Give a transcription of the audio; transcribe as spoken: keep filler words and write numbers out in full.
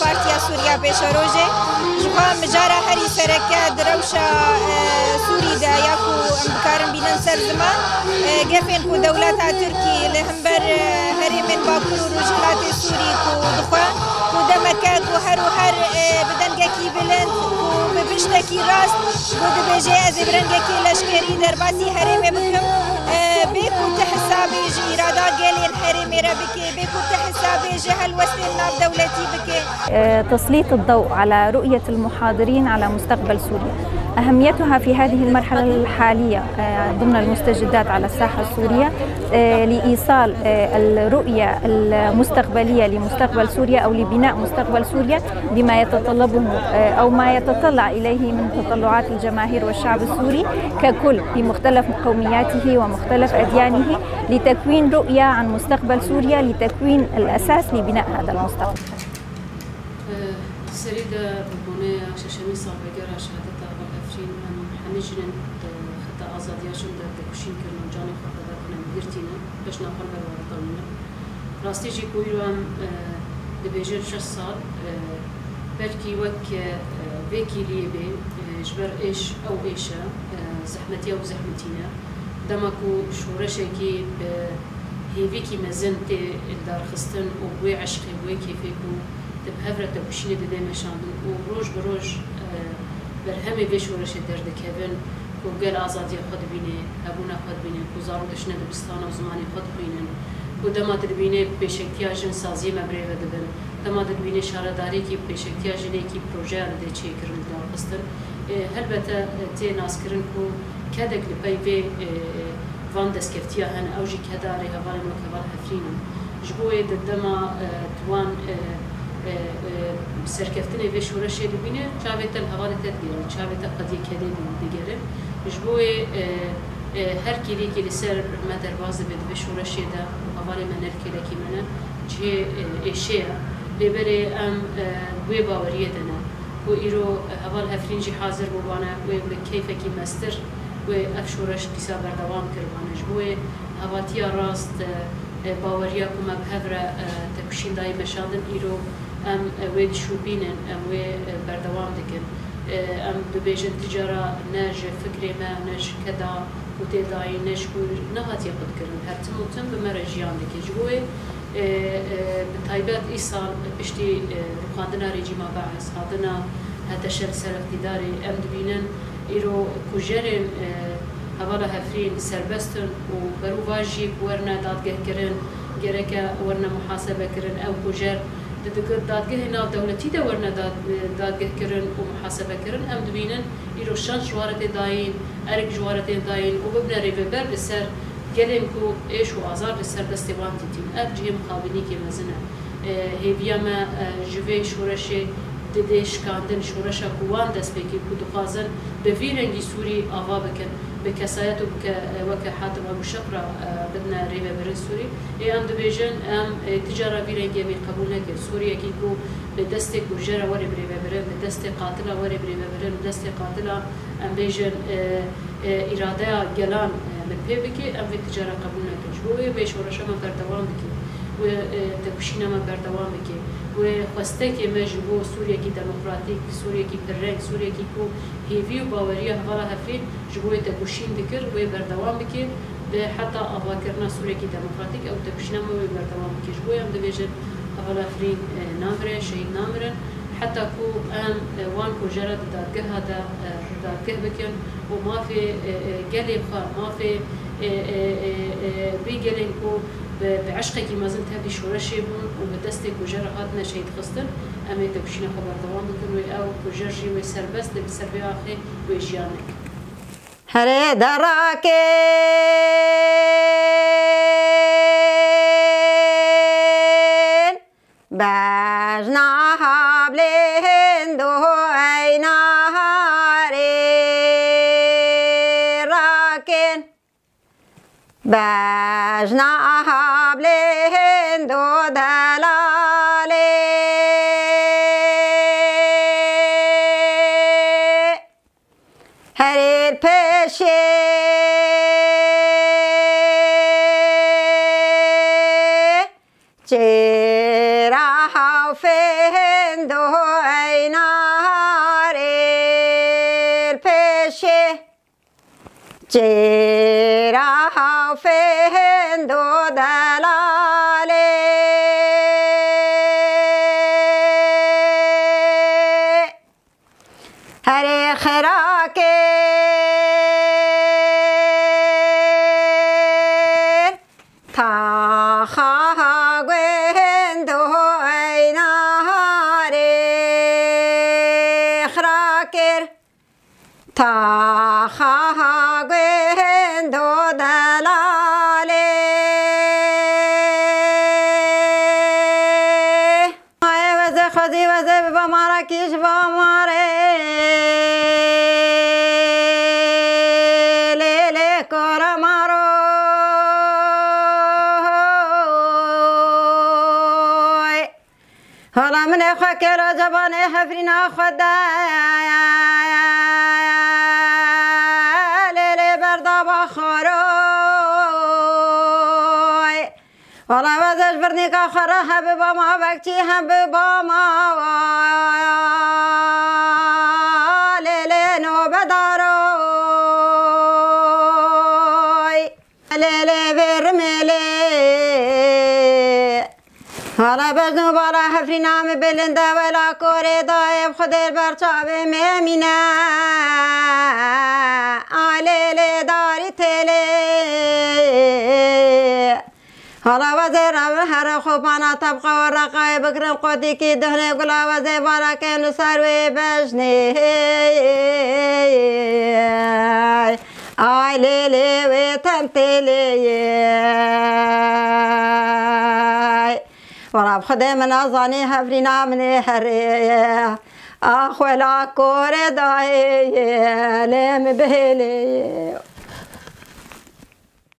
Partiya Sûriya Pêşerojê, ji xwe mijara herî sereke di rewşa, e, Sûrî de ya ku em dikarin bînin ser ziman, e, gefên ku dewleta Tirkî li hember, e, herêmên Bakur û Rojhilatê Sûrî ku dixwe, ku demeke ku her û her, e, bi dengekî bilind û bi piştekî rast ku dibêje, ez ê bi rengekî leşkerî derbasî herêmê bikim, e, bê ku ti hesabê ji îrada gelên herêmê re bike, bê ku ti hesabê ji helwestên navdewletî bike. آه، تسليط الضوء على رؤية المحاضرين على مستقبل سوريا. أهميتها في هذه المرحلة الحالية، آه، ضمن المستجدات على الساحة السورية، آه، لإيصال، آه، الرؤية المستقبلية لمستقبل سوريا أو لبناء مستقبل سوريا بما يتطلبه، آه، أو ما يتطلع إليه من تطلعات الجماهير والشعب السوري ككل بمختلف قومياته ومختلف أديانه، لتكوين رؤية عن مستقبل سوريا، لتكوين الأساس لبناء هذا المستقبل. Di serî de bi boneya şeşemîn salvegera şehadeta Heval Efrîn, em hemî jinên di xeta azadiya jin de têkoşîn kirin û canê xwe feda kirin, em girtîne. Beşna xwe li ber we re dewîne. Rastî jî ku îro em, e, dibêjin şeş sal, e, belkî wek, e, vê kîliyê bê, e, ji ber êş, ew êş e, e, zehmetiya ew zehmetî ne. Dema ku şoreşekî bi hêvîkî mezin tê lidarxistin û bi wê eşqê, bi wê kêfê ku tu bi hev re têkoşînê didê meşandin û roj bi roj, e, berhemê vê şoreşê derdikevin ku gel azadiya xwe dibîne, hebûna xwe dibîne, ku zarok diçine dibistana û zimanê xwe dixwînin, ku dema tu dibînê pêşengtiya jin saziyê me birêve dibin, dema tu dibînê şaredariyekî pêşengtiya jinekî projeya didê çêkirin, lidarxistin. E, helbete, e, tê naskirin ku kedek li pey vê, e, van destkeftiya hene, ew jî keda rêhevalên wek heval Efrîn in. Ji bo wê di dema, e, tu wan, e, e, e, serkeftinê vê şoreşê dibîne, çavê te li hevalê te digerin, çavê te qediyê kedê di-, digerin. Ji bo wê, e, e, her kêliyekî li ser me derbas dibe di vê şoreşê de û hevalê me ne li kêlekî me ne, cihê, e, êşê ye. Lê belê em, e, wê baweriyê de ne. Ku îro heval Efrîn jî hazir bûbane, wê bi keyfekî mestir wê ev şoreş dîsa berdewam kiribane. Ji bo wê hevatiya rast, e, e, baweriya ku me bi hev re, e, têkoşîn dayî meşandin, îro em, e, wê dişopînin, em wê, e, berdewam dikin. E, em dibêjin ti cara ne ji fikrê me, ne ji keda ku tê dayîn, ne ji ku nehatiye qutkirin. Her tim û tim bi me re jiyan dike. Ji bo wê, e, e, bi taybet îsal piştî, e, rûxandina rejîma Be'es, hatina H T Ş li ser îqtîdarê, em dibînin îro kujerên, e, hevala Efrîn serbest in û berû va jî werine dadgehkirin, gereke werine muhasebekirin. Ew kujer di dig-, dadgehê navdewletî de werine dad-, e, dadgehkirin û muhasebekirin. Em dibînin îro şanc ji wan re tê dayîn, erk ji wan re tê dayîn û bibine rêveber li ser gelên ku êş û azar li ser destê wan dîtîn. Ev cihê mixabinîkê mezin e. E, hêviya me, e, ji vê şoreşê didê şikandin, şoreşa ku wan dest pê kir, ku dixwazin bi vî rengî Sûrî ava bikin, bi kesayet û bi ke-, e, weke Hatim Ebû Şeq re, e, bidine rêvebirin Sûrî. Ê em dibêjin, em, e, ti cara vî rengî em ê qebûl nekin. Sûriyekî ku bi destê kujer re were birêvebirin, bi destê qatila were birêvebirin, bi destê qatila, em bêjin, e, e, îradeya gelan, e, li pê bike, em vê ti cara qebûl nekin. Ji bo wê, wê şoreşa me berdewam bike, wê, e, têkoşîna me berdewam bike, wê xwestekê me ji bo Sûriyekî demokratîk, Sûriyekî pirreng, Sûriyekî ku hêvî û baweriya hevala Efrîn ji bo wê têkoşîn dikir, wê berdewam bike. Bi heta avakirina Sûriyekî demokratîk ew têkoşîna me wê berdewam bike. Ji bo wê em dibêjin, hevala Efrîn, e, namire, şehîd namirin. Heta ku em, e, wan kujera di dadgeha de, e, dadgeh bikin û mafê, e, e, gelê xwe, mafê, e, e, e, e, vî gelên ku bi, bi eşqekî mezin tevlî şoreşê bûn û bi destê kujer re hatine şehîdxistin, em ê têkoşîna xwe berdewam bikin wê ew kujer jî wê serbest be, li ser vê axê wê jiyan neke. Herê de rakin, bejna hablê hindo ey naharê rakin. Bejna hablê hindo delalê. Herêr peşê çêra Fêndo ey naharê li pêşê çêra fêndo delalê. Herê xira kêr taxa guhêndo ey naharê xira kêr taxa guhêndo delalê. Ayê wezê xwezî wezê bi bamarek î ji bamarê. Lê lê kora maroy. Hala min ê xwe kera cebanê hefrîna xwe de. Lê lê berdaba xaroy. Wala wezej birnîka xwe re he bi bama vekçî hem bi bama lê lê nobedaroy. Lê lê vê rimê lê. Wala bezn û bala hefrîna min bilind e, wela korê dayê bi Xwedê li ber çavê min mîne. A lê lê darî têlê. Hala wezê re here xwe bana tebqa we reqayê bikirin qotikî dihnê gula wezê barakên li ser wê bejnê. Ay lê lê wê ten têlê. Wala bi Xwedê min nazanî hevrîna min ê herê. Ax wela korê dayê lê min bihêlê.